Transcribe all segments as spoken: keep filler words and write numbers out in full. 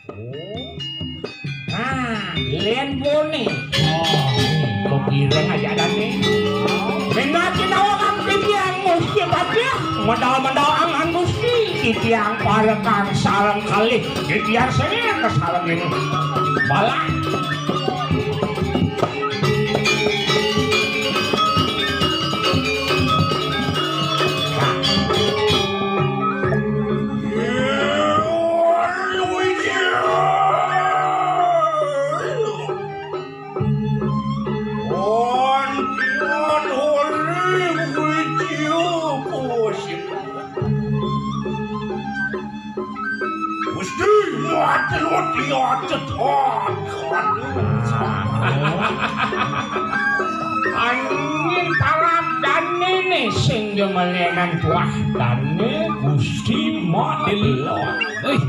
Nah, lén boné. Oh, kok pireng aja dané. Minati nawa kang titiang Gusti Patih, medal-medal angan Gusti, titiang parekang sareng kalih, titiang sengit ka sareng ini. Balang. Gusti, mati lo dia cetot. Waduh. Anjing parab dané né sing gemelenan tuah dané Gusti mati lo. Hei,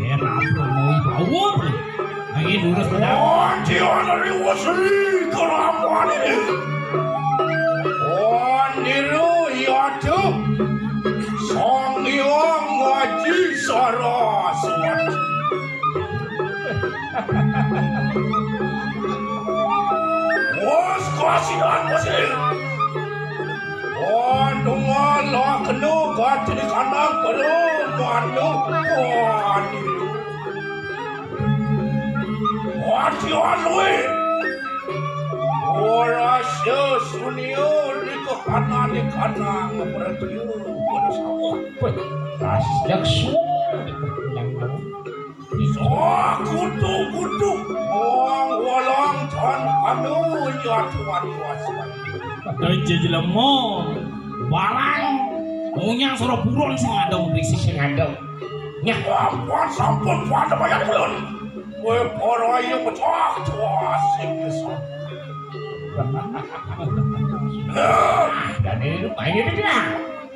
ya apa mau bawa? Ayo lurus benar. Anjing dari Gusti kelamaan ini. Oh, niru ya tuh. Sang Hyang Aji Saraswati. Bos kasihan mesin. Wandungan lakenu gati di kandang perlu mandu. Wani. Wadian lui. Ora sesunia di kehana di kandang perlu. Wah, dasar semua. Wah, kutu-kutu. Wong wolong ton anu ya tuan kuasa. Ada jelema barang punya suara buron sing ada berisik sing ada. Nyah ampun sampun pada banyak belum. Kowe para ayu pecah tuas sing bisa. Dan ini main ini dia.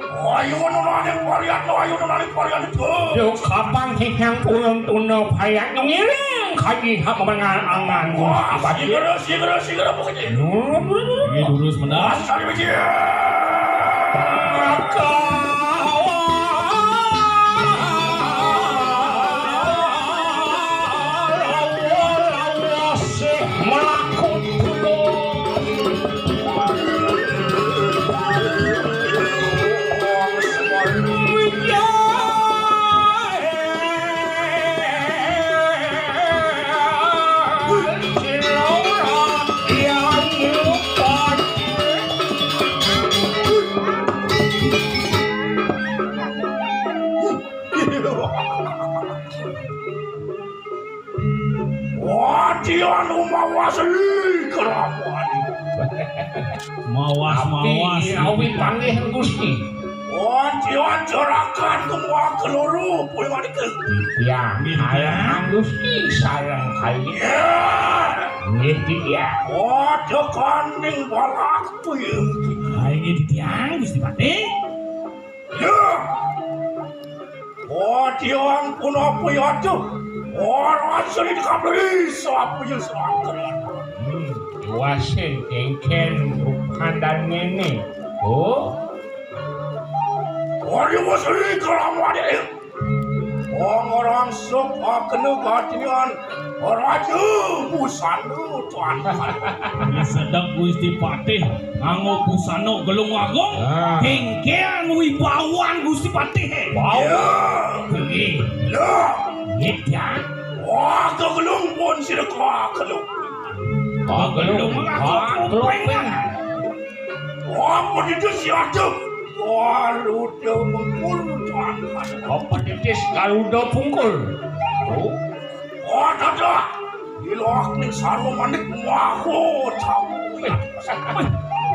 Ayo nunani varian, ayo nunani varian itu. Yo kapang sing yang turun tuna varian ngiring kaji hak pemenang angan. Wah, sigera, sigera, sigera pokoknya. Ini lurus benar. Asal biji. Melaku. Wadian umawas li keramuan. Mawas, mawas. Awi panggih Gusti. Wadian jerakan kemua keluru puing manik. Ya, alang Gusti sareng kali. Ya. Nggih, ya. Waduh kaning balak puing. Ayo titiang Gusti Patih. Ya. Oh, dia ampun apa ya tuh? Ora sing dikabeli sapa ya sangkelan. Hmm, wasin kengken bukan dan ngene. Oh. Ora wasin kelawan ini. Wong orang sok akene gatian. Raja busana tuan. Sedek Gusti Patih nganggo busana gelung agung, ah. Kengken wibawan Gusti Patih. Wow. Nggih. Lho. Nggih, ya. Wah, kegelung pun sira kegelung. Kegelung, kegelung. Wah, pun itu siapa? Garuda Bungkul, Tuan. Apa titis Garuda Bungkul? Oh. Oh, dadah. Ilok ning sarwa manik maho tahu.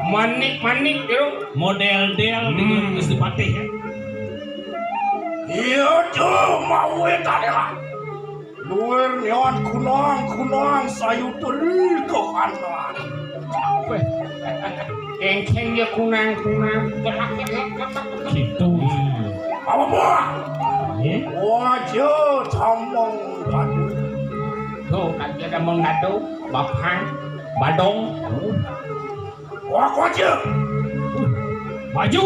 Manik-manik yo. Model-del. Hmm. Dengan Gusti Patih ya. Iya tuh mau tadi lah. Luwir nyon kunang-kunang sayuteri ke kanan. Kengkeng ya kunang-kunang. Gitu. Apa buah? Eh? Wajah tamang tadi. Tuh, kan dia ada mengadu, bapan, badong. Wah, wajah. Maju.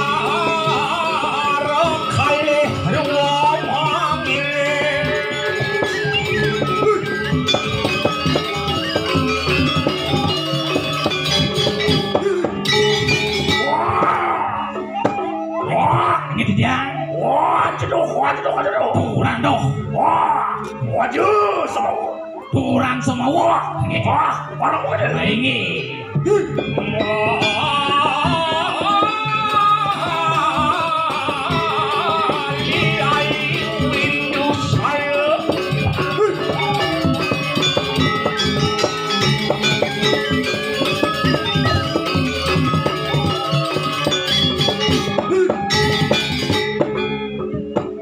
Kalih ruwa manggiling. Wah, ini dia. Wah, ceduh, wah, ceduh, wah, ceduh. Kurang doh. Wah, wajah sama. Turang semua. Wah, parang wadah. Ini.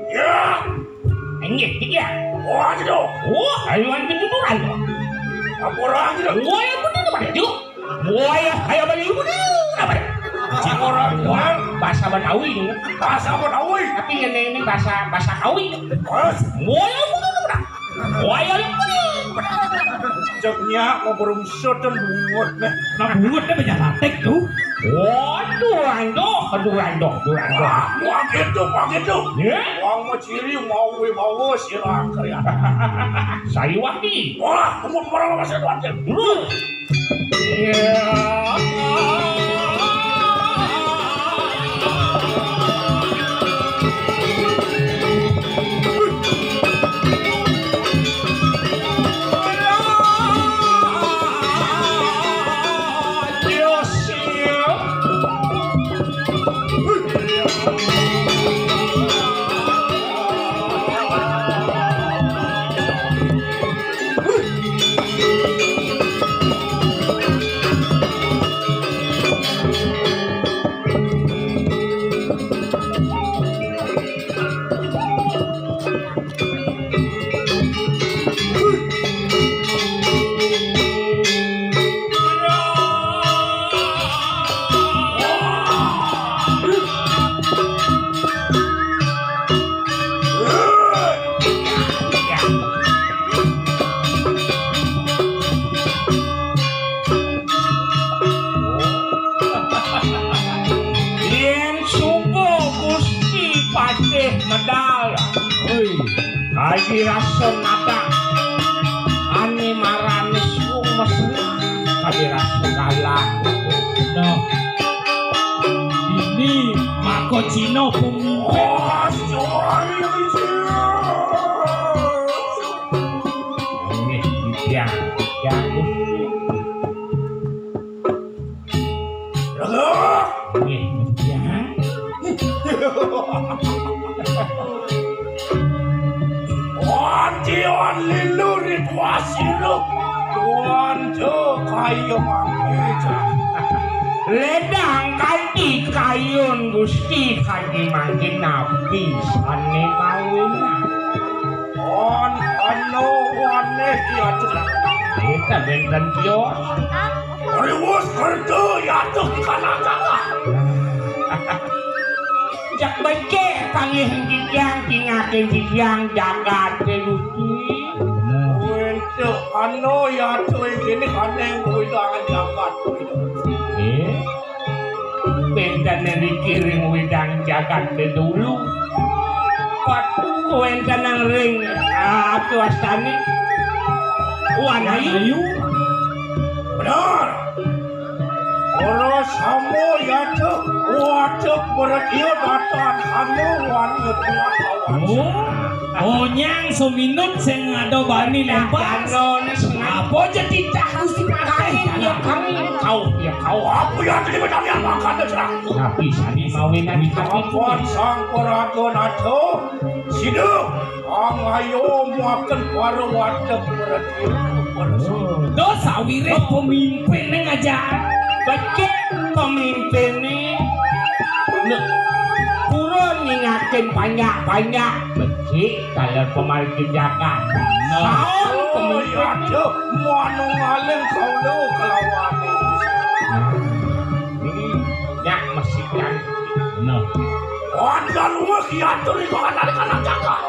Ya. Inggih, inggih. Wah, gitu. Wah, ayuan ketuturan. Apa orang gitu? Wah, yang bener apa itu? Wah, ya, kayak baju bener apa? Orang wah, bahasa Betawi ini. Bahasa Betawi. Tapi ini, ini bahasa, bahasa Kawi. Terus? Wah, yang bener apa? Wah, yang bener. Ceknya mau berungsut dan bungut nih. Nah, bungut deh, banyak latek tuh. Waduh, andoh, aduh, andoh, aduh, andoh. Wah, wah gitu, wah gitu. Ya? Wong mau ciri, mau wibawa, silang kalian. Saya wati. Wah, kamu kemana masih tuan? Dulu. Ya. Yén suba Gusti Patih medal, oi, kaji rasa madak, ané marané suung mesra, kaji rasa galak. Nah, ini maka Cina pemimpin. Oh, sorry, Cina. Nggih, titiang, titiang Gusti. Nggih, titiang. Wanci wan lilu ritual sirup. Wanci kaya mangki. Ledang kanthi kayun Gusti kanthi mangkin nabi sané mawinan. On anu waneh ki atur. Kita benten kios. Riwus kerja yatuh di kanan kakak. Jak becik panggih titiang, tingakin titiang jagat Gusti. Untuk anu yatuh ini kaneng kuwi tangan jagat. Eh? Wénten niki ring widang jagat dedulu. Pat wénten ring, ah, apa wastané? Wanayu. Bener. Ora sama ya, Cuk. Waduh, berarti datang anu wani pulang lawan. Oh. Onyang seminut sing ada bani lempar. Apa jadi cah Gusti Patih? Ya kami kau, ya kau. Apa ya jadi pertanyaan makan tu serang? Tapi sani mawinan apa sang peraga nado? Sida ang ayo makan para wadeg berarti. Dos sawire pemimpin ning aja. Becik pemimpin ning. Purun ngingakin banyak-banyak. Becik kalau pemargi jagat. Nah. Saun pemimpin. Aduh, muanu ngaling kaula kelawan. Nah. Ini nyak mesikan. Nah. Wan kaluwih kiatur iku anak-anak jagat.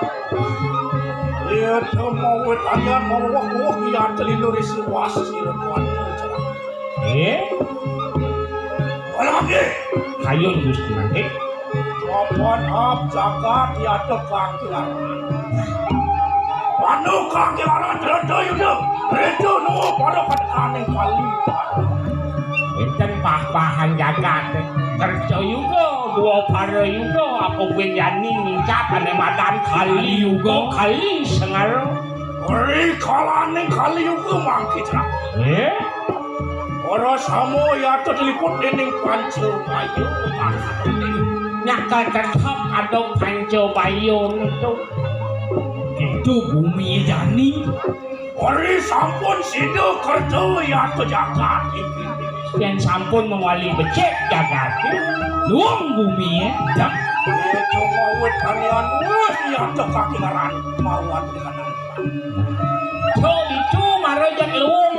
Iya, mau wit alian mau wah wah kiatur itu risi wasi. Eh? Kalau mangke. Kayun Gusti mangke. Papan ap jagat yadep kangkilaran. Anu kangkilaran rada yuda. Rada nuwuh pada kadekaning kali. Wénten pah-pahan jagat. Kerja yuga, dua para yuga, apa kuwi yani ngucap ane madan kali yuga, kali sengal. Ri kalaning kali yuga mangke, Cak. Eh? Ora sama yatut liput dening panca bayu. Nyakal tetep ada panca bayu itu. Itu bumi jani. Ori sampun sida kerja yatut jagat iki. Yen sampun mewali becik jagat, luwung bumi, ya. Itu mawit kalian wis yatut kakilaran marwan dengan. So itu mara jak luwung.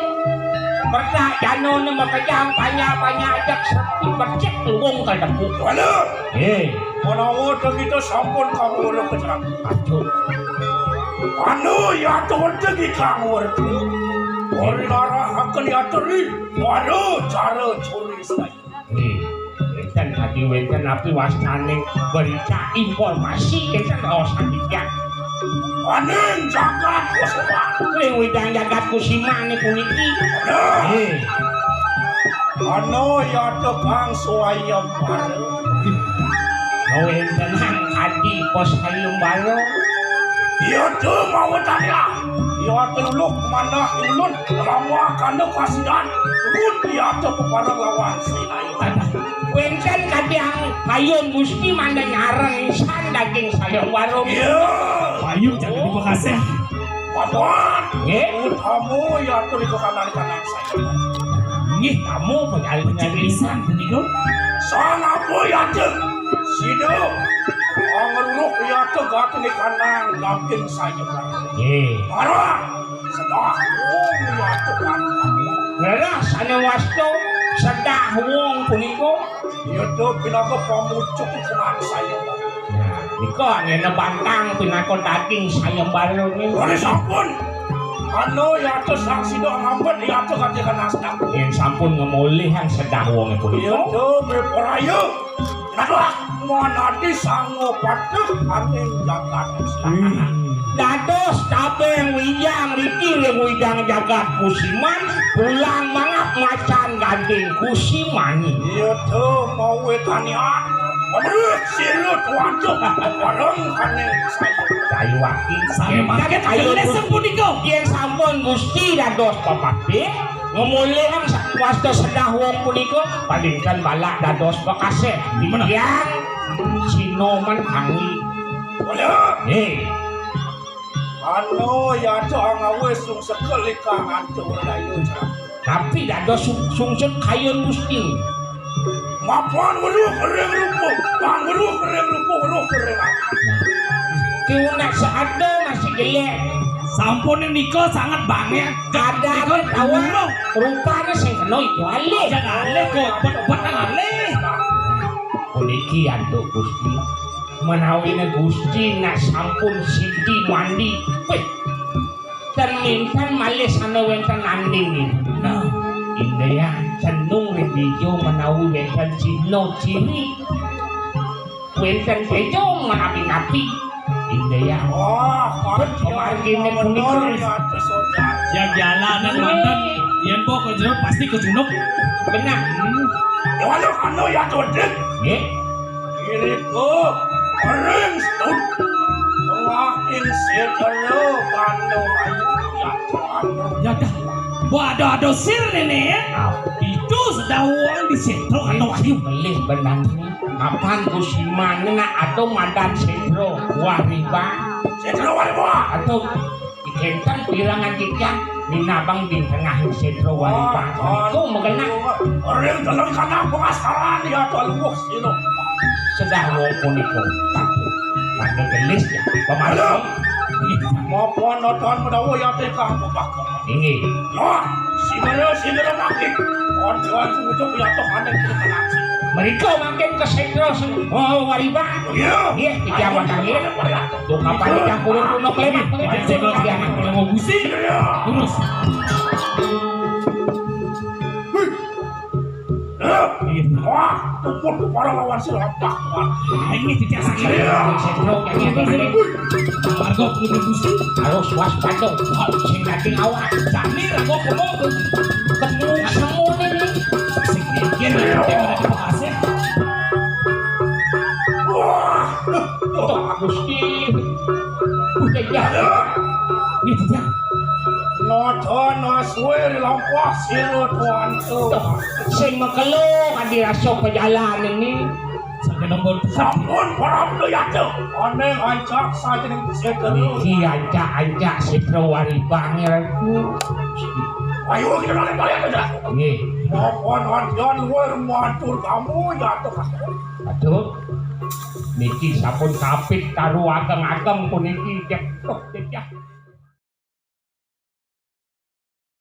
Pertak janone makejang banyak-banyak jak sepi becik luwung kal tepuk. Waduh. Eh. Menawa kita sampun kawula kecrang. Aduh. Anu yatut iki kang werdi. Ori narahaken yatri. Waduh, cara curi saya. Eh. Wénten napi wastaning berita informasi kénten raos sandikan. Aning jagat Kusuma. Ring widang jagat Kusimane puniki. Aduh. Eh. Ana ya tukang suayembara. Wénten kadi pasayembara. Ya tu mawetana. Ya tu luk manah ulun lama kana kasihan. Ulun ya tu peparang lawan Sinayu. Wénten kadiang payun Gusti mangda nyareng isan daging sayembara. Iya. Payun jangan dipakasih. Paduan. Nggih. Utama ya tu di kanan-kanan saya. Nggih, kamu penyalin pisan niku. Sang apa ya tu? Sida. Angruk ya tu gati di kanan daging saya. Nggih. Marah. Sedah wong ya tu kan. Leres ane wasta sedah wong punika. Ya tu pinaka pamucuk kenan saya. Nah, nika angena bantang pinaka daging sayembara ne. Ora sampun. Anu ya tu sang sida ngambet ya tu kate kana sedang. Yen sampun ngemulihang sedah wonge punika. Ya tu beporaya. Nah, monadi sango patuh aning jagat. Dados tabeng wijang riki ring widang jagat Kusiman, pulang mangap macan gading Kusimani. Iya tu mau wetanian. Pemrih sirut waduh bareng kaning saya. Sayuwaki. Saya mangke ayo kagelis punika. Yen sampun Gusti dados pepatih, ngemulihang wasta sedah wong punika, paling kan balak dados bekasih. Bener. Titiang Sinoman Kangi. Hei. Anu ya tu ngawe sung sekel ikang antu rayu. Tapi dados sung-, sungsut kayun Gusti. Mapan weruh kering rupa, pan weruh kering rupa, weruh kering. Ki unak seado masih jelek. Sampun nika sangat bangil. Ada nika awak rupane sing kena itu alih. Jangan alih kok, bet-bet nang alih. Puniki antuk Gusti. Menawine Gusti nak sampun sidi mandi. Wih. Ten minten malih sana wenten nanding. Nah, indeyan cenung ring dija menawi wenten cina ciri. Wenten tejo menapi-napi. Indeyan. Wah, pamargine punika. Ya jalanan manten yen mbok ke jero pasti kejunuk. Benar. Hmm. Ya waduh anu ya codek. Nggih. Irika ring stud. Tengah ing sedana kanu ayu ya anu. Ya dah. Waduh aduh sir nene ya. Itu sedawang di sentro kanu ayu. Melih benang. Kapan ku simane nak ado madan sentro wariba. Sentro wariba. Atau Kenten pirengan titiang minabang di tengahing sedro wariba. Wah, niku megenah. Ring deleng kanang pengasaran ya to luwuh sira. Sedah wong punika. Pada gelis ya. Pemaham. Mapan nonton menawa ya tekah pemaham. Inggih. Nah, sinira, sinira mangkin. Oncoan sumucuk ya to aneh. Mereka mangkin ke sedro se-, oh, wariba. Iya. Nggih, titiang wantah nggih. Tuh kapan dicampur kuno klemak. Aja sih kok dia mau gusi. Terus. Wah, tumpul tuh para lawan si lapak. Wah, ini tidak sakit. Iya. Sedro kayaknya. Margo kudu gusi. Harus waspada. Sing daging awak. Jani rago kemok. Ketemu semua ini. Sing mikir nanti ada dipakasih. Wah, tuh Gusti. Udah ya. Ini dia. Nada naswe rilampah sira tuanku. Sing makelo adi rasa perjalanan ini. Sampun nombor sampun para penduyata. Aneh ancak sajening seteru. Iki ancak-ancak sitra wari bangirku. Ayo kita naik balik aja. Nggih. Mapan antian luar matur kamu jatuh. Aduh. Niki sampun kapit karo ageng-ageng puniki. Cek, cek, cek.